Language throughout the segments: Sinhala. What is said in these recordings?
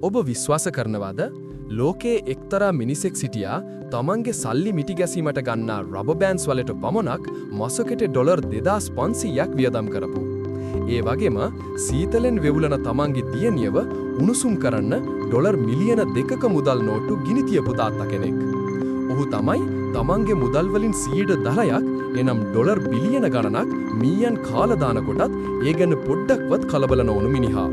ඔබ විශ්වාස කරනවාද, ලෝකයේ එක්තරා මිනිසෙක් සිටියා තමන්ගේ සල්ලි මිටි ගැසීමට ගන්නා රබර් බෑන්ඩ්ස් වලට පමණක් මාසෙකට ඩොලර් 2500ක් වියදම් කරපු. ඒ වගේම සීතලෙන් වෙවුලන තමන්ගේ දියණියව උණුසුම් කරන්න ඩොලර් මිලියන 2ක මුදල් නෝට්ටු ගිනි තියපු තාත්තා කෙනෙක්. ඔහු තමයි තමන්ගේ මුදල් වලින් 10%ක්, එනම් ඩොලර් බිලියන ගණනක් මීයන් කාලා දාන කොටත් ඒ ගැන පොඩ්ඩක්වත් කලබල නොවුණු මිනිහා.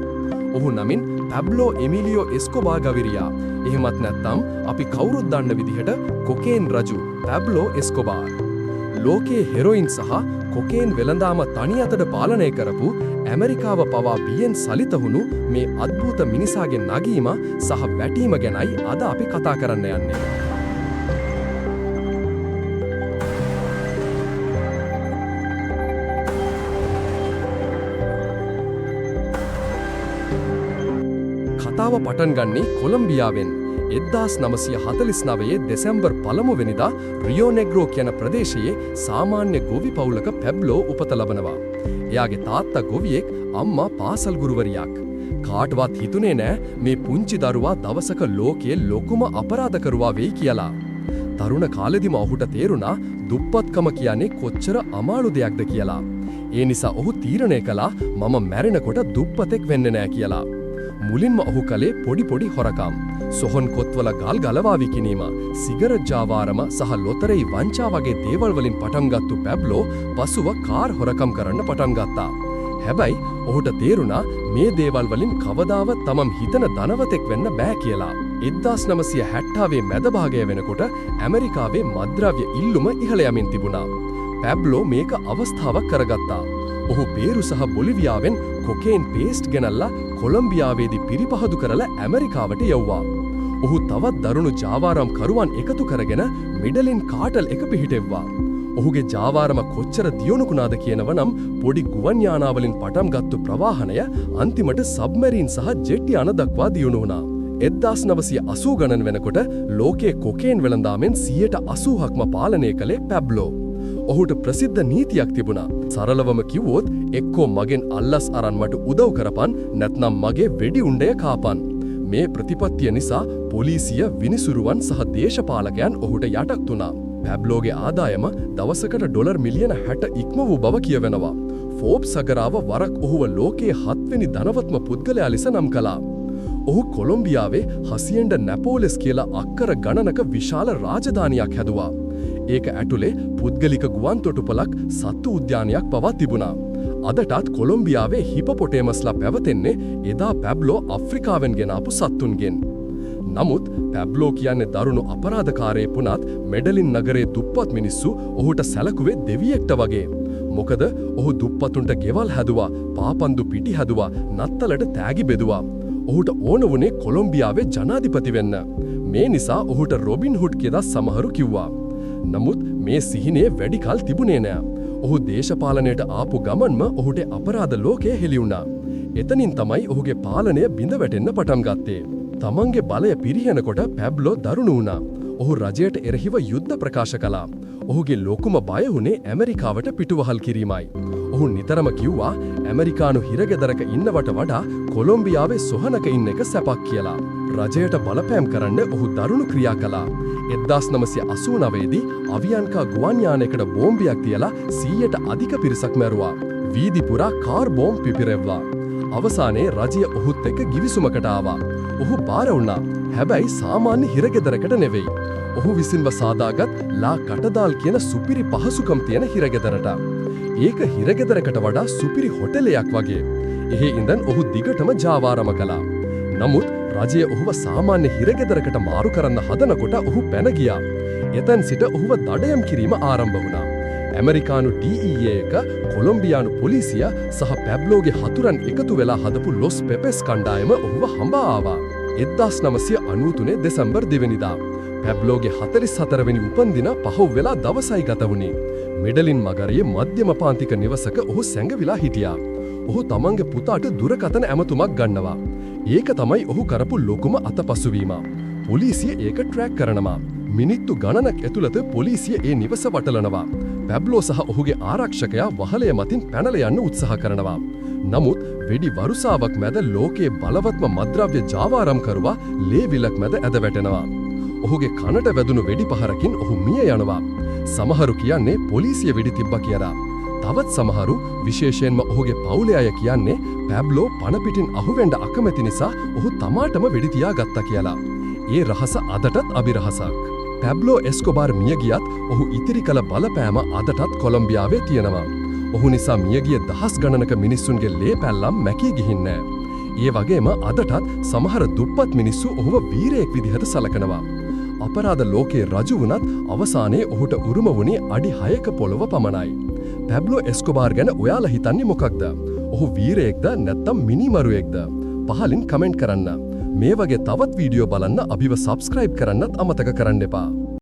ඔහු නමින් පැබ්ලෝ එමිලියෝ එස්කොබාර් ගවිරියා. එහෙමත් නැත්නම් අපි කවුරුත් දන්න විදිහට කොකේන් රජු පැබ්ලෝ එස්කොබාර්. ලෝකයේ හෙරොයින් සහ කොකේන් වෙළඳාම තනි අතට පාලනය කරපු, ඇමරිකාව පවා බියෙන් සලිත වුණු මේ අద్භූත මිනිසාගේ නැගීම සහ වැටීම ගැනයි අද අපි කතා කරන්න යන්නේ. කතාව පටන් ගන්නේ කොලම්බියාවෙන්. 1949 දෙසැම්බර් 1 වෙනිදා රියෝ නෙග්‍රෝ කියන ප්‍රදේශයේ සාමාන්‍ය ගොවි පවුලක පැබ්ලෝ උපත ලබනවා. එයාගේ තාත්තා ගොවියෙක්, අම්මා පාසල් ගුරුවරියක්. කාටවත් හිතුනේ නෑ මේ පුංචි දරුවා දවසක ලෝකයේ ලොකුම අපරාධකරුවා වෙයි කියලා. තරුණ කාලෙදිම ඔහුට තේරුණා දුප්පත්කම කියන්නේ කොච්චර අමාරු දෙයක්ද කියලා. ඒ නිසා ඔහු තීරණය කළා මම මැරෙනකොට දුප්පතෙක් වෙන්නේ නෑ කියලා. මුලින්ම ඔහු කළේ පොඩි පොඩි හොරකම්. සොහොන් කොත්වල ගල් ගලවා විකිණීම, සිගරට් ජාවාරම සහ ලොතරැයි වංචා වගේ දේවල් වලින් පටන් ගත්තු පැබ්ලෝ පසුව කාර් හොරකම් කරන්න පටන් ගත්තා. හැබැයි ඔහුට තේරුණා මේ දේවල් වලින් කවදාවත් තමන් හිතන ධනවතෙක් වෙන්න බෑ කියලා. 1960 මැද භාගය වෙනකොට ඇමරිකාවේ මත්ද්‍රව්‍ය ඉල්ලුම ඉහළ යමින් තිබුණා. පැබ්ලෝ මේක අවස්ථාවක් කරගත්තා. ඔහු පේරු සහ බොලිවියාවෙන් කොකේන් පේස්ට් ගෙනල්ලා කොලොම්බියාවේදී පිරිපහදු කරලා ඇමරිකාවට යව්වා. ඔහු තවත් දරුණු ජාවාරම් කරුවන් එකතු කරගෙන මෙඩලින් කාටල් එක පිහිටෙව්වා. ඔහුගේ ජාවාරම කොච්චර දියුණු වුණාද කියනව නම්, පොඩි ගුවන් යානාවලින් පටන් ගත්තු ප්‍රවාහනය අන්තිමට සබ්මැරීන් සහ ජෙට් යාන දක්වා දියුණු වුණා. 1980 ගණන් වෙනකොට ලෝකයේ කොකේන් වෙළඳාමෙන් 80%ක්ම පාලනය කළේ පැබ්ලෝ. ඔහුට ප්‍රසිද්ධ නීතියක් තිබුණා. සරලවම කිව්වොත්, එක්කෝ මගෙන් අල්ලස් අරන් මට උදව් කරපන්, නැත්නම් මගේ වෙඩි උණ්ඩය කාපන්. මේ ප්‍රතිපත්තිය නිසා පොලිසිය, විනිසුරුවන් සහ දේශපාලකයන් ඔහුට යටත් වුණා. පැබ්ලෝගේ ආදායම දවසකට ඩොලර් මිලියන 60 ඉක්ම වූ බව කියවෙනවා. ෆෝබ්ස් සගරාව වරක් ඔහුව ලෝකයේ හත්වෙනි ධනවත්ම පුද්ගලයා ලෙස නම් කළා. ඔහු කොලොම්බියාවේ හසියෙන්ඩ නැපෝලෙස් කියලා අක්කර ගණනක විශාල රාජධානියක් හැදුවා. ඒක ඇතුලේ පුද්ගලික ගුවන් තොටුපළක්, සත්තු උද්‍යානයක් පවා තිබුණා. අදටත් කොලොම්බියාවේ හිපොපොටේමස්ලා පැවතෙන්නේ එදා පැබ්ලෝ අප්‍රිකාවෙන් ගෙනාපු සත්තුන්ගෙන්. නමුත් පැබ්ලෝ කියන්නේ දරුණු අපරාධකාරයෙක් වුණත්, මෙඩලින් නගරයේ දුප්පත් මිනිස්සු ඔහුට සැලකුවේ දෙවියෙක්ට වගේ. මොකද ඔහු දුප්පතුන්ට ගෙවල් හැදුවා, පාපන්දු පිටි හැදුවා, නත්තලට තෑගි බෙදුවා. ඔහුට ඕන වුණේ කොලොම්බියාවේ ජනාධිපති වෙන්න. මේ නිසා ඔහුට රොබින් හුඩ් කියලා සමහරු කිව්වා. නමුත් මේ සිහිනය වැඩි කල් තිබුණේ නෑ. ඔහු දේශපාලනයට ආපු ගමන්ම ඔහුට අපරාධ ලෝකය හෙළි වුණා. එතනින් තමයි ඔහුගේ පාලනය බිඳ වැටෙන්න පටන් ගත්තේ. තමන්ගේ බලය පිරිහෙනකොට පැබ්ලෝ දරුණු වුණා. ඔහු රජයට එරෙහිව යුද්ධ ප්‍රකාශ කළා. ඔහුගේ ලොකුම බය වුණේ ඇමරිකාවට පිටුවහල් කිරීමයි. ඔහු නිතරම කිව්වා ඇමරිකානු හිරගෙදරක ඉන්නවට වඩා කොලොම්බියාවේ සොහනක ඉන්න එක සැපක් කියලා. රජයට බලපෑම් කරන්න ඔහු දරුණු ක්‍රියා කළා. 1989 දී අවියන්කා ගුවන් යානයකට බෝම්බයක් තියලා 100ට අධික පිරිසක් මැරුවා. වීදි පුරා කාර් බෝම්බ පිපිරෙව්වා. අවසානයේ රජය ඔහුත් එක්ක ගිවිසුමකට ආවා. ඔහු බාර වුණා. හැබැයි සාමාන්‍ය හිරගෙදරකට නෙවෙයි. ඔහු විසින්ම සාදාගත් ලා කටදාල් කියන සුපිරි පහසුකම් තියෙන හිරගෙදරට. ඒක හිරගෙදරකට වඩා සුපිරි හොටලයක් වගේ. එහෙ ඉඳන් ඔහු දිගටම ජාවාරම කළා. නමුත් රජය ඔහුව සාමාන්‍ය හිරගෙදරකට මාරු කරන්න හදනකොට ඔහු පැන ගියා. එතැන් සිට ඔහුව දඩයම් කිරීම ආරම්භ වුණා. ඇමරිකානු DEA එක, කොලොම්බියානු පොලිසිය සහ පැබ්ලෝගේ හතුරන් එකතු වෙලා හදපු ලොස් පෙපෙස් කණ්ඩායම ඔහුව හඹා ආවා. 1993 දෙසැම්බර් 2 වෙනිදා පැබ්ලෝගේ 44 වෙනි උපන්දින පහු වෙලා දවසයි ගත වුණේ. මෙඩලින් නගරයේ මධ්‍යම පාන්තික නිවසක ඔහු සැඟවිලා හිටියා. ඔහු තමන්ගේ පුතාට දුරකථන ඇමතුමක් ගන්නවා. ඒක තමයි ඔහු කරපු ලොකුම අතපසුවීම. පොලිසිය ඒක ට්‍රැක් කරනවා. මිනිත්තු ගණනක් ඇතුළත පොලිසිය ඒ නිවස වටලනවා. පැබ්ලෝ සහ ඔහුගේ ආරක්ෂකයා වහලය මතින් පැනලා යන්න උත්සාහ කරනවා. නමුත් වෙඩි වරුසාවක් මැද ලෝකයේ බලවත්ම මත්ද්‍රව්‍ය ජාවාරම්කරුවා ලේ විලක් මැද ඇද වැටෙනවා. ඔහුගේ කනට වැදුණු වෙඩි පහරකින් ඔහු මිය යනවා. සමහරු කියන්නේ පොලිසිය වෙඩි තිබ්බා කියලා. තවත් සමහරු, විශේෂයෙන්ම ඔහුගේ පවුලේ අය කියන්නේ, පැබ්ලෝ පණ පිටින් අහුවෙන්න අකමැති නිසා ඔහු තමාටම වෙඩි තියාගත්තා කියලා. ඒ රහස අදටත් අභිරහසක්. පැබ්ලෝ එස්කොබාර් මිය ගියත් ඔහු ඉතිරි කළ බලපෑම අදටත් කොලොම්බියාවේ තියෙනවා. ඔහු නිසා මියගිය දහස් ගණනක මිනිස්සුන්ගේ ලේ පැල්ලම් මැකී ගිහින් නෑ. ඒ වගේම අදටත් සමහර දුප්පත් මිනිස්සු ඔහුව වීරයෙක් විදිහට සලකනවා. අපරාධ ලෝකයේ රජු වුණත් අවසානයේ ඔහුට උරුම වුණේ අඩි 6ක පොළොව පමණයි. පැබ්ලෝ එස්කොබාර් ගැන ඔයාලා හිතන්නේ මොකක්ද? ඔහු වීරයෙක්ද නැත්නම් මිනිමරුවෙක්ද? පහලින් කමෙන්ට් කරන්න. මේ වගේ තවත් වීඩියෝ බලන්න අපිව සබ්ස්ක්‍රයිබ් කරන්නත් අමතක කරන්න එපා.